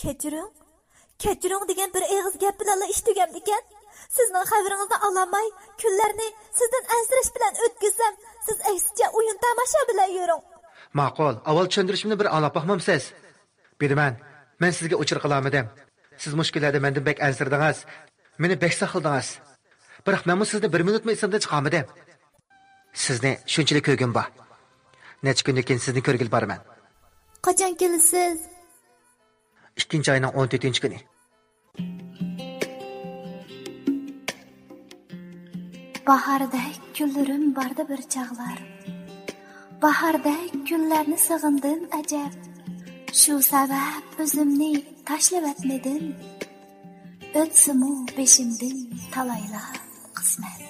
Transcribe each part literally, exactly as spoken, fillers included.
كەچۈرۈڭ، كەچۈرۈڭ دېگەن بىر ئېغىز گەپ بىلەنلا ئىش تۈگەمدىكەن. سىزنىڭ خەۋىرىڭىزنى ئالالماي، كۈنلەرنى سىزدىن ئەنسىرەش بىلەن ئۆتكۈزسەم، سىز ئەكسىچە ئويۇن تاماشا بىلەن يۈرۈڭ. ماقۇل، ئاۋۋال چۈشەندۈرۈشۈمنى بىر ئاڭلاپ باقمامسىز؟ بىلىمەن، مەن سىزگە ئۇچۇر قىلالمىدىم. سىز مۇشۇ كۈنلەردە مەندىن بەك ئەنسىرىدىڭىز. مېنى بەك ساقلىدىڭىز. بىراق مەنمۇ سىزنى بىر مىنۇتمۇ ئېسىمدىن چىقارمىدىم. سىزنى شۇنچىلىك كۆرگۈم بار. نەچچە كۈندىن كېيىن سىزنى كۆرگىلى بارىمەن. قاچان كېلىسىز؟ ئىككىنچى ئاينىڭ ئون تۆتىنچى كۈنى. باھاردەك كۈنلىرىم باردى بىر چاغلار. باھاردەك كۈنلەرنى سېغىندىم ئەجەب. شۇ سەۋەب ئۆزۈمنى تاشلىۋەتمىدىم. ئۆتسىمۇ بېشىمدىن تالايلار قىسمەت.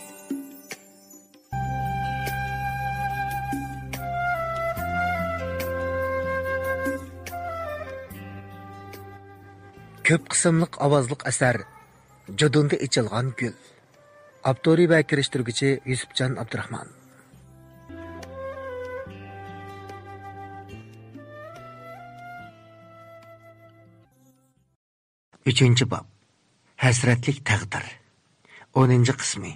كۆپ قىسىملىق ئاۋازلىق ئەسەر جۇدۇندا ئېچىلغان گۈل. ئاپتورى ۋە كىرىشتۈرگۈچى يۈسۈپجان ئابدۇراخمان. ئۈچىنچى باب. ھەسرەتلىك تەقدىر. ئونىنچى قىسمى.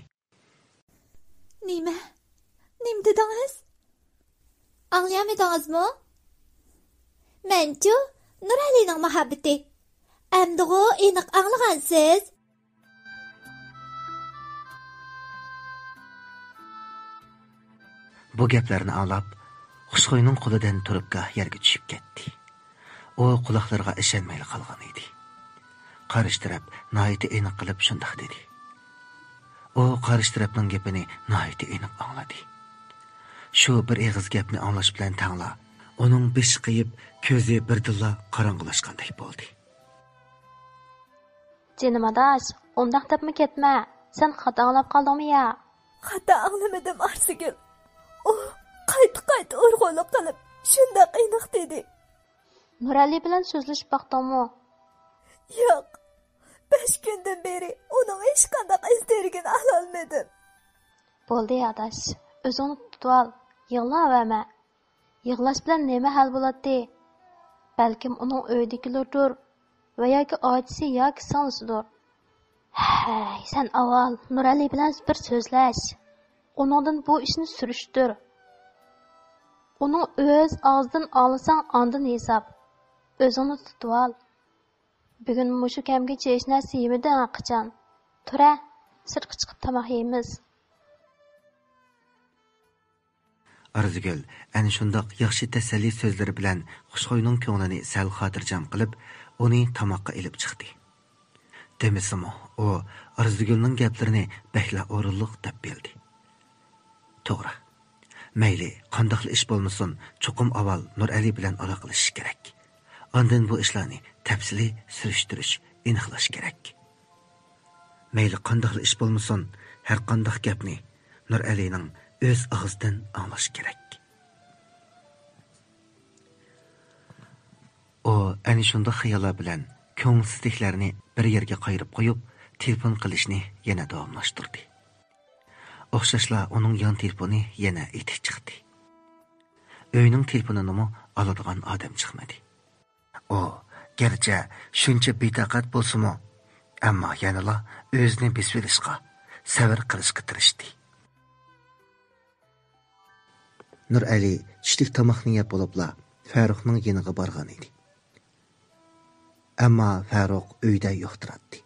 نېمە؟ نېمە دېدىڭىز؟ ئاڭلىيالمىدىڭىزمۇ؟ مەنچۇ، نۇرئەلىنىڭ مۇھەببىتى. ئەمدىغۇ ئېنىق ئاڭلىغانسىز؟ بۇ گەپلەرنى ئاڭلاپ، خۇشخۇينىڭ قولىدىن تۇرۇپكا يەرگە چۈشۈپ كەتتى. ئۇ قۇلاقلىرىغا ئىشەنمەيلا قالغان ئىدى. قارشى تەرەپ ناھايىتى ئېنىق قىلىپ شۇنداق دېدى. ئۇ قارشى تەرەپنىڭ گېپىنى ناھايىتى ئېنىق ئاڭلىدى. شۇ بىر ئېغىز گەپنى ئاڭلاش بىلەن تەڭلا، ئۇنىڭ بېشى قېيىپ، كۆزى بىردىنلا قاراڭغۇلاشقاندەك بولدى. جېنىم ئاداش، ئۇنداق دەپمۇ كەتمە. سەن خاتا ئاڭلاپ قالدىڭمۇ يا؟ خاتا ئاڭلىمىدىم، ئارزۇگۈل. ئۇ قايتا-قايتا ئۇرغۇنلۇق قىلىپ، شۇنداق ئېنىق دېدى. نۇرئەلى بىلەن سۆزلىشىپ باقتىڭمۇ؟ ياق. بەش كۈندىن بېرى ئۇنىڭ ھېچقانداق ئىز دېرىكىنى ئالالمىدىم. بولدى ئاداش، ئۆزۈڭنى تۇتۇۋال، يىغلاۋەرمە. يىغلاش بىلەن نېمە ھەل بولاتتى؟ بەلكىم ئۇنىڭ ئۆيىدىكىلىرىدۇر ۋە ياكى ئاچىسى ياكى سىڭلىسىدۇر. ھەي، سەن ئاۋۋال نۇرئەلى بىلەن بىر سۆزلەش. ئۇنىڭدىن بۇ ئىشنى سۈرۈشتۈر. ئۇنىڭ ئۆز ئاغزىدىن ئاڭلىساڭ ئاندىن ھېساب. ئۆزۈڭنى تۇتۇۋال. بۈگۈن مۇشۇ كەمگىچە ھېچ نەرسە يېمىدىڭ ھەقىچان. تۇرە، سىرتقا چىقىپ تاماق يەيمىز. ئارزۇگۈل ئەنە شۇنداق ياخشى تەسەللى سۆزلىرى بىلەن خۇشخۇينىڭ كۆڭلىنى سەل خاتىرجەم قىلىپ، ئۇنى تاماققا ئېلىپ چىقتى. دېمىسىمۇ، ئۇ ئارزۇگۈلنىڭ گەپلىرىنى بەكلا ئورۇنلۇق دەپ بىلدى. توغرا. مەيلى، قانداقلا ئىش بولمىسۇن، چوقۇم ئاۋۋال نۇرئەلى بىلەن ئالاقىلىشىش كېرەك. ئاندىن بۇ ئىشلارنى تەپسىلىي سۈرۈشتۈرۈش، ئېنىقلاش كېرەك. مەيلى قانداقلا ئىش بولمىسۇن، ھەرقانداق گەپنى نۇرئەلىنىڭ ئۆز ئاغزىدىن ئاڭلاش كېرەك. ئۇ ئەنە شۇنداق خىياللار بىلەن كۆڭۈلسىزلىكلەرنى بىر يەرگە قايرىپ قويۇپ، تېلېفون قىلىشنى يەنە داۋاملاشتۇردى. ئوخشاشلا ئۇنىڭ يان تېلېفونى يەنە ئېتىك چىقتى. ئۆينىڭ تېلېفونىنىمۇ ئالىدىغان ئادەم چىقمىدى. ئۇ گەرچە شۇنچە بىتاقەت بولسىمۇ، ئەمما يەنىلا ئۆزىنى بېسىۋېلىشقا، سەۋر قىلىشقا تىرىشتى. نۇرئەلى چۈشلۈك تاماقنى يەپ بولۇپلا، فەرۇقنىڭ يېنىغا بارغان ئىدى. ئەمما فەرۇق ئۆيدە يوق تۇراتتى.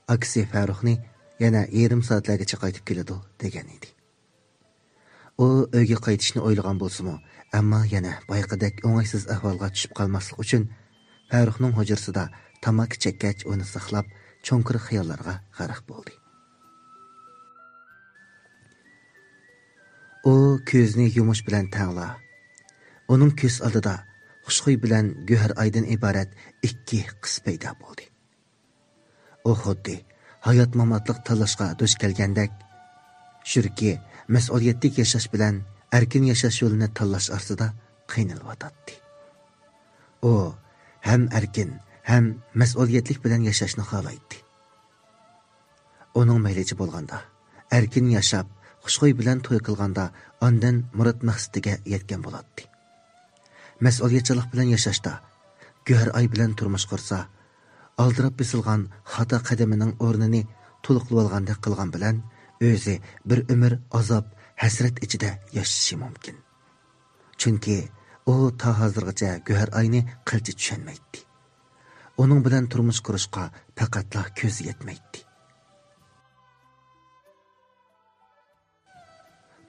ئاكىسى فەرۇقنى يەنە يېرىم سائەتلەرگىچە قايتىپ كېلىدۇ، دېگەن ئىدى. ئۇ ئۆيگە قايتىشنى ئويلىغان بولسىمۇ، ئەمما يەنە بايىقىدەك ئوڭايسىز ئەھۋالغا چۈشۈپ قالماسلىق ئۈچۈن، فەرۇقنىڭ ھۇجرىسىدا تاماكا چەككەچ ئۇنى ساقلاپ، چوڭقۇر خىياللارغا غەرق بولدى. ئۇ كۆزىنى يۇمۇش بىلەن تەڭلا، ئۇنىڭ كۆز ئالدىدا خۇشخۇي بىلەن گۆھەر ئايدىن ئىبارەت ئىككى قىز پەيدا بولدى. ئۇ خۇددى ھايات-ماماتلىق تاللاشقا دۇچ كەلگەندەك، چۈنكى مەسئۇلىيەتلىك ياشاش بىلەن ئەركىن ياشاش يولىنى تاللاش ئارىسىدا قىينىلىۋاتاتتى. ئۇ ھەم ئەركىن، ھەم مەسئۇلىيەتلىك بىلەن ياشاشنى خالايتتى. ئۇنىڭ مەيلىچە بولغاندا، ئەركىن ياشاپ، خۇشخۇي بىلەن توي قىلغاندا، ئاندىن مۇراد مەقسىتىگە يەتكەن بولاتتى. مەسئۇلىيەتچانلىق بىلەن ياشاشتا، گۆھەر ئاي بىلەن تۇرمۇش قۇرسا، ئالدىراپ بېسىلغان خاتا قەدىمىنىڭ ئورنىنى تولۇقلىۋالغاندەك قىلغان بىلەن، ئۆزى بىر ئۆمۈر ئازاب، ھەسرەت ئىچىدە ياشىشى مۇمكىن. چۈنكى ئۇ تا ھازىرغىچە گۆھەر ئاينى قىلچە چۈشەنمەيتتى. ئۇنىڭ بىلەن تۇرمۇش قۇرۇشقا پەقەتلا كۆزى يەتمەيتتى.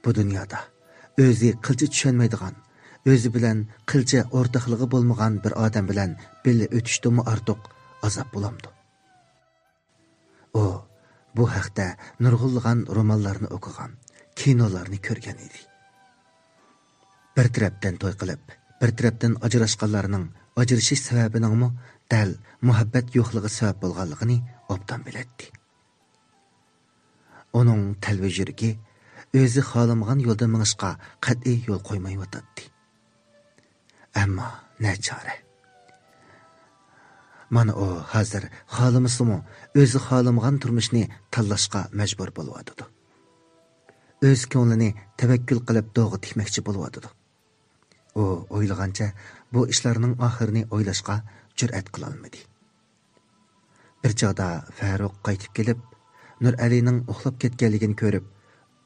بۇ دۇنيادا ئۆزى قىلچە چۈشەنمەيدىغان، ئۆزى بىلەن قىلچە ئورتاقلىقى بولمىغان بىر ئادەم بىلەن بىللە ئۆتۈشتىنمۇ ئارتۇق ئازاب بولامدۇ؟ ئۇ بۇ ھەقتە نۇرغۇنلىغان رومانلارنى ئوقۇغان، كىنولارنى كۆرگەن ئىدى. بىر تەرەپتىن توي قىلىپ، بىر تەرەپتىن ئاجراشقانلارنىڭ ئاجرىشىش سەۋەبىنىڭمۇ دەل مۇھەببەت يوقلۇقى سەۋەب بولغانلىقىنى ئوبدان بىلەتتى. ئۇنىڭ تەلۋە يۈرىكى ئۆزى خالىمىغان يولدا مېڭىشقا قەتئىي يول قويمايۋاتاتتى. ئەمما نەچارە؟ مانا ئۇ ھازىر خالىمىسىمۇ ئۆزى خالىمىغان تۇرمۇشنى تاللاشقا مەجبۇر بولۇۋاتىدۇ. ئۆز كۆڭلىنى تەۋەككۈل قىلىپ دوغا تىكمەكچى بولۇۋاتىدۇ. ئۇ ئويلىغانچە بۇ ئىشلارنىڭ ئاخىرىنى ئويلاشقا جۈرئەت قىلالمىدى. بىر چاغدا فەرۇق قايتىپ كېلىپ، نۇرئەلىنىڭ ئۇخلاپ كەتكەنلىكىنى كۆرۈپ،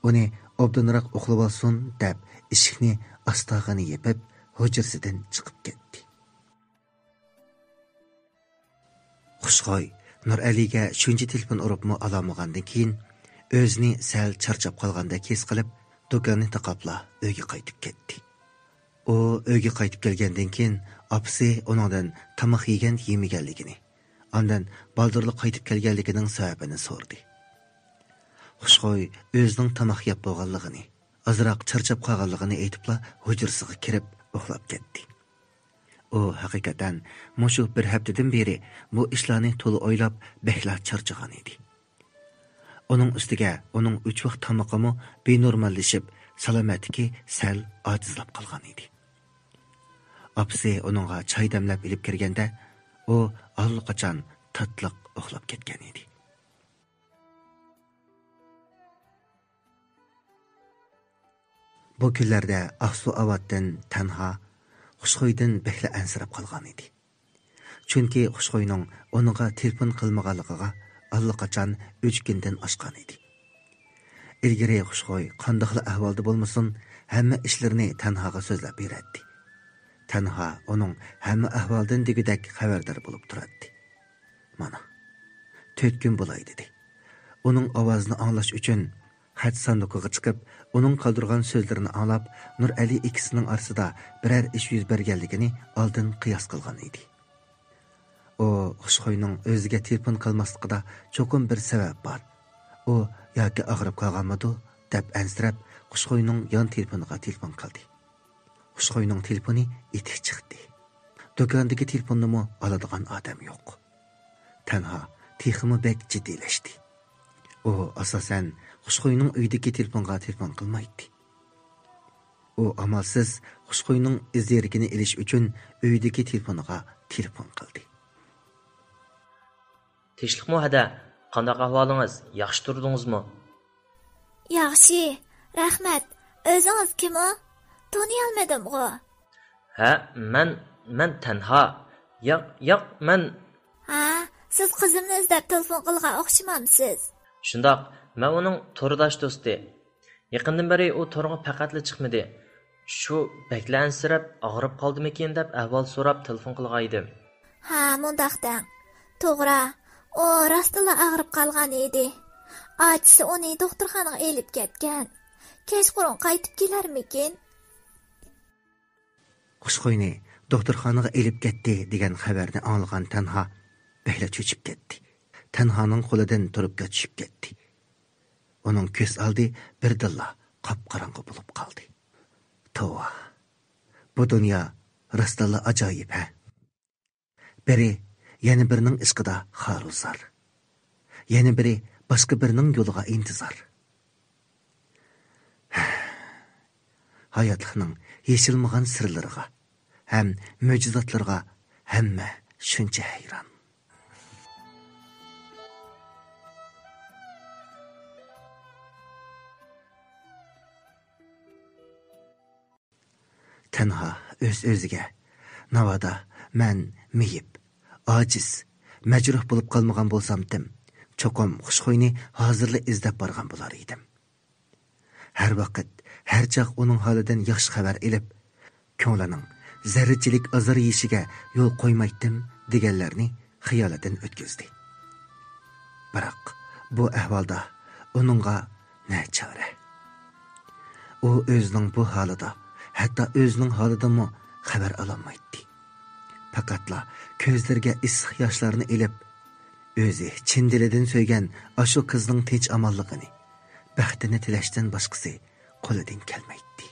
ئۇنى ئوبدانراق ئۇخلىۋالسۇن دەپ، ئىشىكنى ئاستاغىنا يېپىپ، ھۇجرىسىدىن چىقىپ كەتتى. خۇشخۇي نۇرئەلىگە شۇنچە تېلېفون ئۇرۇپمۇ ئالالمىغاندىن كېيىن، ئۆزىنى سەل چارچاپ قالغاندەك ھېس قىلىپ، دۇكاننى تاقاپلا ئۆيگە قايتىپ كەتتى. ئۇ ئۆيگە قايتىپ كەلگەندىن كېيىن، ئاپىسى ئۇنىڭدىن تاماق يېگەن يېمىگەنلىكىنى، ئاندىن بالدۇرلا قايتىپ كەلگەنلىكىنىڭ سەۋەبىنى سورىدى. خۇشخۇي ئۆزىنىڭ تاماق يەپ بولغانلىقىنى، ئازراق چارچاپ قالغانلىقىنى ئېيتىپلا، ھۇجرىسىغا كىرىپ ئۇخلاپ كەتتى. ئۇ ھەقىقەتەن مۇشۇ بىر ھەپتىدىن بېرى بۇ ئىشلارنى تولا ئويلاپ، بەكلا چارچىغان ئىدى. ئۇنىڭ ئۈستىگە ئۇنىڭ ئۈچ ۋاق تامىقىمۇ بىنورماللىشىپ، سالامەتلىكى سەل ئاجىزلاپ قالغان ئىدى. ئاپىسى ئۇنىڭغا چاي دەملەپ ئېلىپ كىرگەندە، ئۇ ئاللىقاچان تاتلىق ئۇخلاپ كەتكەن ئىدى. بۇ كۈنلەردە ئاقسۇ ئاۋاتتىن تەنھا خۇشخۇيدىن بەكلا ئەنسىرەپ قالغان ئىدى. چۈنكى خۇشخۇينىڭ ئۇنىڭغا تېلېفون قىلمىغانلىقىغا ئاللىقاچان ئۈچ كۈندىن ئاشقان ئىدى. ئىلگىرى خۇشخۇي قانداقلا ئەھۋالدا بولمىسۇن، ھەممە ئىشلىرىنى تەنھاغا سۆزلەپ بېرەتتى. تەنھا ئۇنىڭ ھەممە ئەھۋالدىن دېگۈدەك خەۋەردار بولۇپ تۇراتتى. مانا، تۆت كۈن بولاي دېدى. ئۇنىڭ ئاۋازىنى ئاڭلاش ئۈچۈن خەت ساندۇقىغا چىقىپ، ئۇنىڭ قالدۇرغان سۆزلىرىنى ئاڭلاپ، نۇرئەلى ئىككىسىنىڭ ئارىسىدا بىرەر ئىش يۈز بەرگەنلىكىنى ئالدىن قىياس قىلغان ئىدى. ئۇ خۇشخۇينىڭ ئۆزىگە تېلېفون قىلماسلىقىدا چوقۇم بىر سەۋەب بار. ئۇ ياكى ئاغرىپ قالغانمىدۇ دەپ ئەنسىرەپ، خۇشخۇينىڭ يان تېلېفونىغا تېلېفون قىلدى. خۇشخۇينىڭ تېلېفونى ئېتىك چىقتى. دۇكاندىكى تېلېفوننىمۇ ئالىدىغان ئادەم يوق. تەنھا تېخىمۇ بەك جىددىيلەشتى. ئۇ ئاساسەن خۇشخۇينىڭ ئۆيىدىكى تېلېفونغا تېلېفون قىلمايتتى. ئۇ ئامالسىز خۇشخۇينىڭ ئىز دېرىكىنى ئېلىش ئۈچۈن ئۆيىدىكى تېلېفونىغا تېلېفون قىلدى. تىنچلىقمۇ ھەدە؟ قانداق ئەھۋالىڭىز؟ ياخشى تۇردىڭىزمۇ؟ ياخشى، رەھمەت. ئۆزىڭىز كىم ئۇ؟ تونۇيالمىدىمغۇ؟ ھە، مەن، مەن تەنھا. ياق، ياق، مەن. ھە، سىز قىزىمنى ئىزدەپ تېلېفون قىلغان ئوخشىمامسىز؟ شۇنداق، مەن ئۇنىڭ تورداش دوستى. يېقىندىن بېرى ئۇ تورغا پەقەتلا چىقمىدى. شۇ بەكلا ئەنسىرەپ، ئاغرىپ قالدىمىكىن دەپ ئەھۋال سوراپ تېلېفون قىلغانىدىم. ھە، مۇنداق دەڭ. توغرا، ئۇ راستلا ئاغرىپ قالغان ئىدى. ئاچىسى ئۇنى دوختۇرخانىغا ئېلىپ كەتكەن. كەچقۇرۇن قايتىپ كېلەرمىكىن؟ خۇشخۇينى دوختۇرخانىغا ئېلىپ كەتتى دېگەن خەۋەرنى ئاڭلىغان تەنھا بەكلا چۆچۈپ كەتتى. تەنھانىڭ قولىدىن تۇرۇپكا چۈشۈپ كەتتى. ئۇنىڭ كۆز ئالدى بىردىنلا قاپقاراڭغۇ بولۇپ قالدى. توۋا، بۇ دۇنيا راستتىنلا ئاجايىپ ھە! بىرى يەنە بىرىنىڭ ئىشقىدا خارۇزار، يەنە بىرى باشقا بىرىنىڭ يولىغا ئىنتىزار. ھاياتلىقنىڭ يېشىلمىغان سىرلىرىغا ھەم مۆجىزاتلىرىغا ھەممە شۇنچە ھەيران. تەنھا ئۆز-ئۆزىگە، ناۋادا مەن مېيىپ، ئاجىز، مەجرۇھ بولۇپ قالمىغان بولسامتىم، چوقۇم خۇشخۇينى ھازىرلا ئىزدەپ بارغان بولار ئىدىم. ھەر ۋاقىت، ھەر چاغ ئۇنىڭ ھالىدىن ياخشى خەۋەر ئېلىپ، كۆڭلىنىڭ زەررىچىلىك ئازار يېيىشىگە يول قويمايتتىم، دېگەنلەرنى خىيالىدىن ئۆتكۈزدى. بىراق، بۇ ئەھۋالدا ئۇنىڭغا نە چارە؟ ئۇ ئۆزىنىڭ بۇ ھالىدا، ھەتتا ئۆزىنىڭ ھالىدىنمۇ خەۋەر ئالالمايتتى. پەقەتلا كۆزلىرىگە ئىسسىق ياشلارنى ئېلىپ، ئۆزى چىن دىلىدىن سۆيگەن ئاشۇ قىزنىڭ تىنچ-ئامانلىقىنى، بەختىنى تىلەشتىن باشقىسى قولىدىن كەلمەيتتى.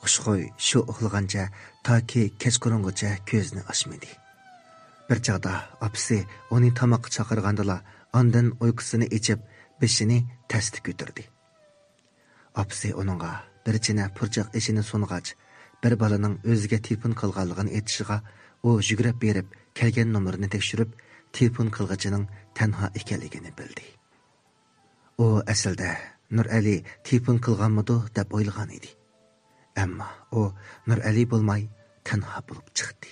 خۇشخۇي شۇ ئۇخلىغانچە تاكى كەچقۇرۇنغىچە كۆزىنى ئاچمىدى. بىر چاغدا ئاپىسى ئۇنى تاماققا چاقىرغاندىلا، ئاندىن ئۇيقۇسىنى ئېچىپ، بېشىنى تەستە كۆتۈردى. ئاپىسى ئۇنىڭغا بىر چىنە پۇرچاق ئېشىنى سۇنغاچ، بىر بالىنىڭ ئۆزىگە تېلېفون قىلغانلىقىنى ئېيتىشىغا، ئۇ يۈگۈرۈپ بېرىپ، كەلگەن نومۇرنى تەكشۈرۈپ، تېلېفون قىلغۇچىنىڭ تەنھا ئىكەنلىكىنى بىلدى. ئۇ ئەسلىدە نۇرئەلى تېلېفون قىلغانمىدۇ دەپ ئويلىغان ئىدى. ئەمما ئۇ نۇرئەلى بولماي، تەنھا بولۇپ چىقتى.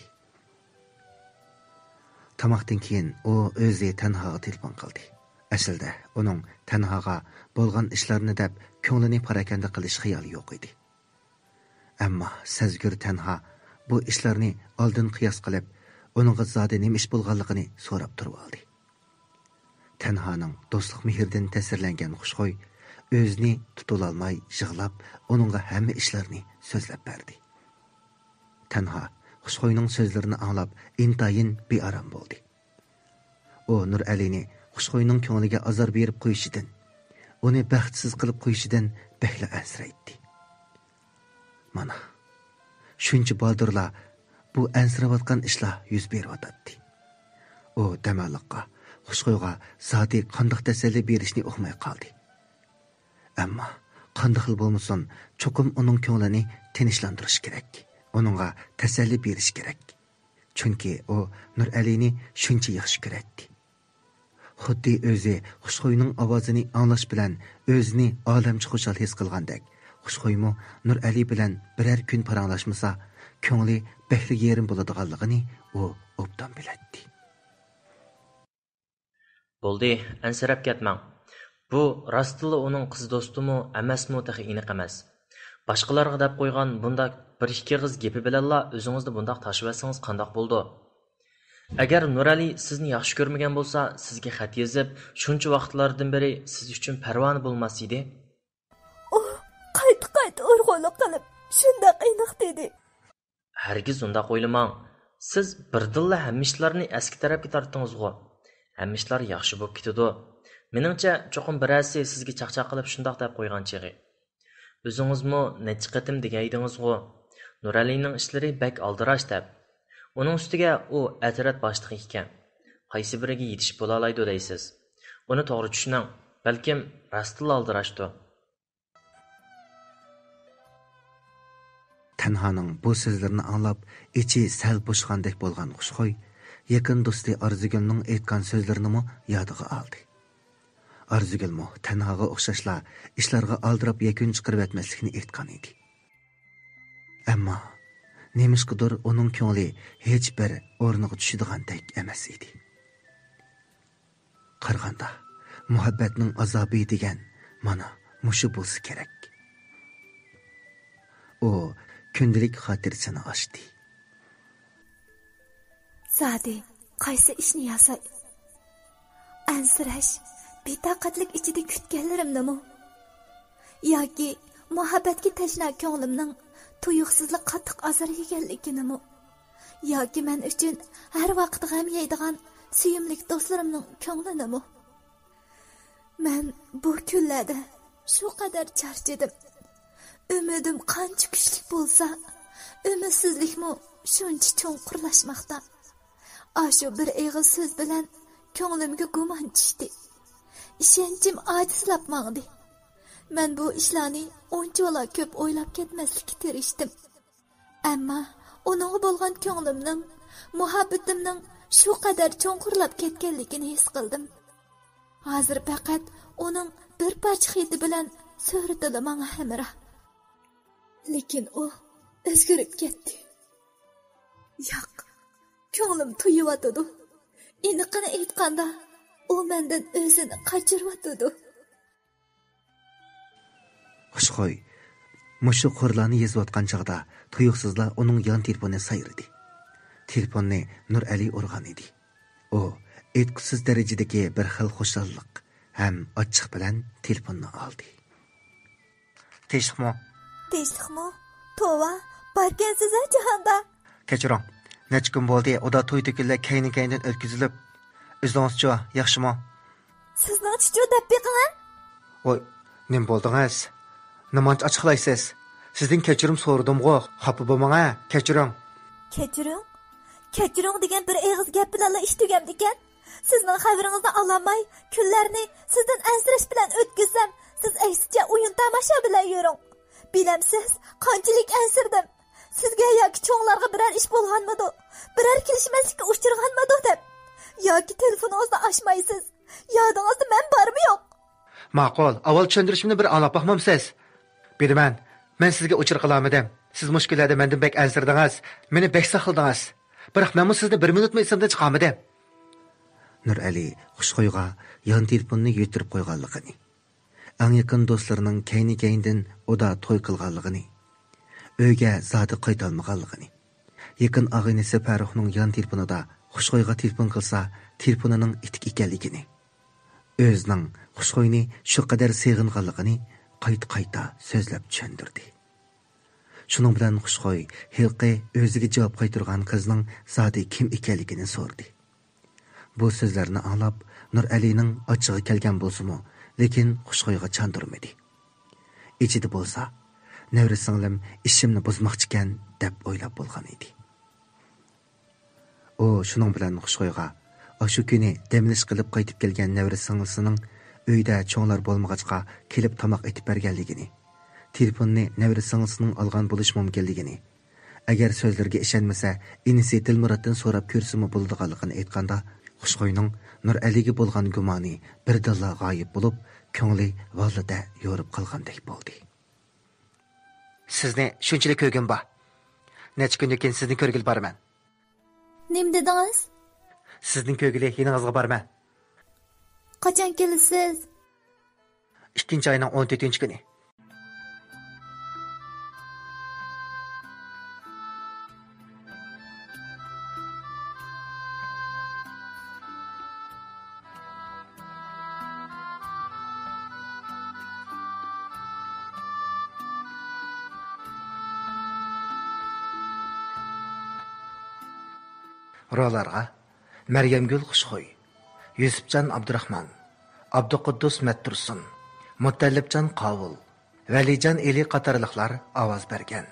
تاماقتىن كېيىن ئۇ ئۆزى تەنھاغا تېلېفون قىلدى. ئەسلىدە ئۇنىڭ تەنھاغا بولغان ئىشلارنى دەپ كۆڭلىنى پاراكەندە قىلىش خىيالى يوق ئىدى. ئەمما سەزگۈر تەنھا بۇ ئىشلارنى ئالدىن قىياس قىلىپ، ئۇنىڭغا زادى نېمە ئىش بولغانلىقىنى سوراپ تۇرۇۋالدى. تەنھانىڭ دوستلۇق مېھرىدىن تەسىرلەنگەن خۇشخۇي ئۆزىنى تۇتۇۋالالماي يىغلاپ، ئۇنىڭغا ھەممە ئىشلارنى سۆزلەپ بەردى. تەنھا خۇشخۇينىڭ سۆزلىرىنى ئاڭلاپ ئىنتايىن بىئارام بولدى. ئۇ نۇرئەلىنى خۇشخۇينىڭ كۆڭلىگە ئازار بېرىپ قويۇشىدىن، ئۇنى بەختسىز قىلىپ قويۇشىدىن بەكلا ئەنسىرەيتتى. مانا، شۇنچە بالدۇرلا بۇ ئەنسىرەۋاتقان ئىشلار يۈز بېرىۋاتاتتى. ئۇ دەماللىققا، خۇشخۇيغا زادى قانداق تەسەللى بېرىشنى ئۇقماي قالدى. ئەمما قانداقلا بولمىسۇن، چوقۇم ئۇنىڭ كۆڭلىنى تىنچلاندۇرۇش كېرەك. ئۇنىڭغا تەسەللى بېرىش كېرەك. چۈنكى ئۇ نۇرئەلىنى شۇنچە ياخشى كۆرەتتى. خۇددى ئۆزى خۇشخۇينىڭ ئاۋازىنى ئاڭلاش بىلەن ئۆزىنى ئالەمچە خۇشال ھېس قىلغاندەك، خۇشخۇيمۇ نۇرئەلى بىلەن بىرەر كۈن پاراڭلاشمىسا، كۆڭلى بەكلا يېرىم بولىدىغانلىقىنى ئۇ ئوبدان بىلەتتى. بولدى، ئەنسىرەپ كەتمەڭ. بۇ راستتىنلا ئۇنىڭ قىز دوستىمۇ ئەمەسمۇ تېخى ئېنىق ئەمەس. باشقىلارغا دەپ قويغان بۇنداق بىر ئىككى ئېغىز گېپى بىلەنلا ئۆزىڭىزنى بۇنداق تاشىۋەتسىڭىز قانداق بولىدۇ؟ ئەگەر نۇرئەلى سىزنى ياخشى كۆرمىگەن بولسا، سىزگە خەت يېزىپ، شۇنچە ۋاقىتلاردىن بېرى سىز ئۈچۈن پەرۋانە بولماس ئىدى. ئۇ قايتا-قايتا ئورغۇنلۇق قىلىپ، شۇنداق ئېنىق دېدى. ھەرگىز ئۇنداق ئويلىماڭ. سىز بىردىنلا ھەممە ئىشلارنى ئەسكى تەرەپكە تارتتىڭىزغۇ. ھەممە ئىشلار ياخشى بولۇپ كېتىدۇ. مېنىڭچە، چوقۇم بىرەرسى سىزگە چاقچاق قىلىپ شۇنداق دەپ قويغان چېغى. ئۆزىڭىزمۇ نەچچە قېتىم دېگەيدىڭىزغۇ، نۇرئەلىنىڭ ئىشلىرى بەك ئالدىراش دەپ. ئۇنىڭ ئۈستىگە ئۇ ئەترەت باشلىقى ئىكەن. قايسى بىرىگە يېتىشىپ بولالايدۇ دەيسىز؟ ئۇنى توغرا چۈشىنىڭ. بەلكىم راستتىنلا ئالدىراشتۇ. تەنھانىڭ بۇ سۆزلىرىنى ئاڭلاپ، ئىچى سەل بوشىغاندەك بولغان خۇشخۇي يېقىن دوستى ئارزۇگۈلنىڭ ئېيتقان سۆزلىرىنىمۇ يادىغا ئالدى. ئارزۇگۈلمۇ تەنھاغا ئوخشاشلا ئىشلارغا ئالدىراپ يەكۈن چىقىرىۋەتمەسلىكنى ئېيتقان ئىدى. ئەمما نېمىشقىدۇر ئۇنىڭ كۆڭلى ھېچبىر ئورنىغا چۈشىدىغاندەك ئەمەس ئىدى. قارىغاندا، مۇھەببەتنىڭ ئازابى دېگەن مانا مۇشۇ بولسا كېرەك. ئۇ كۈندىلىك خاتىرىسىنى ئاچتى. زادى قايسى ئىشنى ياساي؟ ئەنسىرەش، بىتاقەتلىك ئىچىدە كۈتكەنلىرىمنىمۇ؟ ياكى مۇھەببەتكە تەشنا كۆڭلۈمنىڭ تۇيۇقسىزلا قاتتىق ئازار يېگەنلىكىنىمۇ؟ ياكى مەن ئۈچۈن ھەر ۋاقىت غەم يەيدىغان سۆيۈملۈك دوستلىرىمنىڭ كۆڭلىنىمۇ؟ مەن بۇ كۈنلەردە شۇ قەدەر چارچىدىم. ئۈمىدىم قانچە كۈچلۈك بولسا، ئۈمىدسىزلىكمۇ شۇنچە چوڭقۇرلاشماقتا. ئاشۇ بىر ئېغىز سۆز بىلەن كۆڭلۈمگە گۇمان چۈشتى. ئىشەنچىم ئاجىزلاپ ماڭدى. مەن بۇ ئىشلارنى ئۇنچىۋالا كۆپ ئويلاپ كەتمەسلىككە تىرىشتىم. ئەمما ئۇنىڭغا بولغان كۆڭلۈمنىڭ، مۇھەببىتىمنىڭ شۇ قەدەر چوڭقۇرلاپ كەتكەنلىكىنى ھېس قىلدىم. ھازىر پەقەت ئۇنىڭ بىر پارچە خېتى بىلەن سۈرىتىلا ماڭا ھەمراھ. لېكىن ئۇ ئۆزگىرىپ كەتتى. ياق، كۆڭلۈم تويۇۋاتىدۇ. ئېنىقىنى ئېيتقاندا، ئۇ مەندىن ئۆزىنى قاچۇرۇۋاتىدۇ. خۇشخۇي مۇشۇ قۇرلارنى يېزىۋاتقان چاغدا تۇيۇقسىزلا ئۇنىڭ يان تېلېفونى سايرىدى. تېلېفوننى نۇرئەلى ئۇرغان ئىدى. ئۇ ئېيتقۇسىز دەرىجىدىكى بىر خىل خۇشاللىق ھەم ئاچچىق بىلەن تېلېفوننى ئالدى. تىنچلىقمۇ؟ تىنچلىقمۇ؟ توۋا، باركەنسىز-ھە جاھاندا. كەچۈرۈڭ. نەچچە كۈن بولدى، ئۇدا توي-تۆكۈنلەر كەينى-كەينىدىن ئۆتكۈزۈلۈپ. ئۆزىڭىزچۇ، ياخشىمۇ؟ سىزنىڭچىچۇ دەپ بېقىڭ-ھە. ۋاي، نېمە بولدىڭىز؟ نېمانچە ئاچچىقلايسىز؟ سىزدىن كەچۈرۈم سورىدىمغۇ، خاپا بولماڭ-ھە، كەچۈرۈڭ. كەچۈرۈڭ؟ كەچۈرۈڭ دېگەن بىر ئېغىز گەپ بىلەنلا ئىش تۈگەمدىكەن. سىزنىڭ خەۋىرىڭىزنى ئالالماي، كۈنلەرنى سىزدىن ئەنسىرەش بىلەن ئۆتكۈزسەم، سىز ئەكسىچە ئويۇن تاماشا بىلەن يۈرۈڭ. بىلەمسىز، قانچىلىك ئەنسىرىدىم. سىزگە ياكى چوڭلارغا بىرەر ئىش بولغانمىدۇ؟ بىرەر كېلىشمەسلىككە ئۇچرىغانمىدۇ دەپ. ياكى تېلېفونىڭىزنى ئاچمايسىز. يادىڭىزدا مەن بارمۇ يوق؟ ماقۇل، ئاۋۋال چۈشەندۈرۈشۈمنى بىر ئاڭلاپ باقمامسىز؟ بىلىمەن، مەن سىزگە ئۇچۇر قىلالمىدىم. سىز مۇشۇ كۈنلەردە مەندىن بەك ئەنسىرىدىڭىز، مېنى بەك ساقلىدىڭىز. بىراق مەنمۇ سىزنى بىر مىنۇتمۇ ئېسىمدىن چىقارمىدىم. نۇرئەلى خۇشخۇيغا يان تېلېفوننى يۈتتۈرۈپ قويغانلىقىنى، ئەڭ يېقىن دوستلىرىنىڭ كەينى-كەينىدىن ئۇدا توي قىلغانلىقىنى، ئۆيگە زادى قايتالمىغانلىقىنى، يېقىن ئاغىنىسى پەرۇقنىڭ يان تېلېفونىدا خۇشخۇيغا تېلېفون قىلسا، تېلېفونىنىڭ ئىتىك ئىكەنلىكىنى، ئۆزىنىڭ خۇشخۇينى شۇ قەدەر سېغىنغانلىقىنى قايتا-قايتا سۆزلەپ چۈشەندۈردى. شۇنىڭ بىلەن خۇشخۇي ھېلىقى ئۆزىگە جاۋاب قايتۇرغان قىزنىڭ زادى كىم ئىكەنلىكىنى سورىدى. بۇ سۆزلەرنى ئاڭلاپ، نۇرئەلىنىڭ ئاچچىقى كەلگەن بولسىمۇ، لېكىن خۇشخۇيغا چاندۇرمىدى. ئىچىدە بولسا، نەۋرە سىڭلىم ئىشىمنى بۇزماقچىكەن، دەپ ئويلاپ بولغان ئىدى. ئۇ شۇنىڭ بىلەن خۇشخۇيغا ئاشۇ كۈنى دەم ئېلىش قىلىپ قايتىپ كەلگەن نەۋرە سىڭلىسىنىڭ ئۆيدە چوڭلار بولمىغاچقا كېلىپ تاماق ئېتىپ بەرگەنلىكىنى، تېلېفوننى نەۋرە سىڭلىسىنىڭ ئالغان بولۇشى مۇمكىنلىكىنى، ئەگەر سۆزلىرىگە ئىشەنمىسە، ئىنىسى دىلمۇراتتىن سوراپ كۆرسىمۇ بولىدىغانلىقىنى ئېيتقاندا، خۇشخۇينىڭ نۇرئەلىگە بولغان گۇمانى بىردىنلا غايىب بولۇپ، كۆڭلى ۋاللىدە يورۇپ قالغاندەك بولدى. سىزنى شۇنچىلىك كۆرگۈم بار. نەچچە كۈندىن كېيىن سىزنى كۆرگىلى بارىمەن. نېمە دېدىڭىز؟ سىزنى كۆرگىلى يېنىڭىزغا بارىمەن. قاچان كېلىسىز؟ ئىككىنچى ئاينىڭ ئون تۆتىنچى كۈنى. روللارغا مەريەمگۈل خۇشخۇي، يۈسۈپجان ئابدۇراخمان، ئابدۇقۇددۇس مەتتۇرسۇن، مۇتەللىپجان قاۋۇل، ۋەلىجان ئېلى قاتارلىقلار ئاۋاز بەرگەن.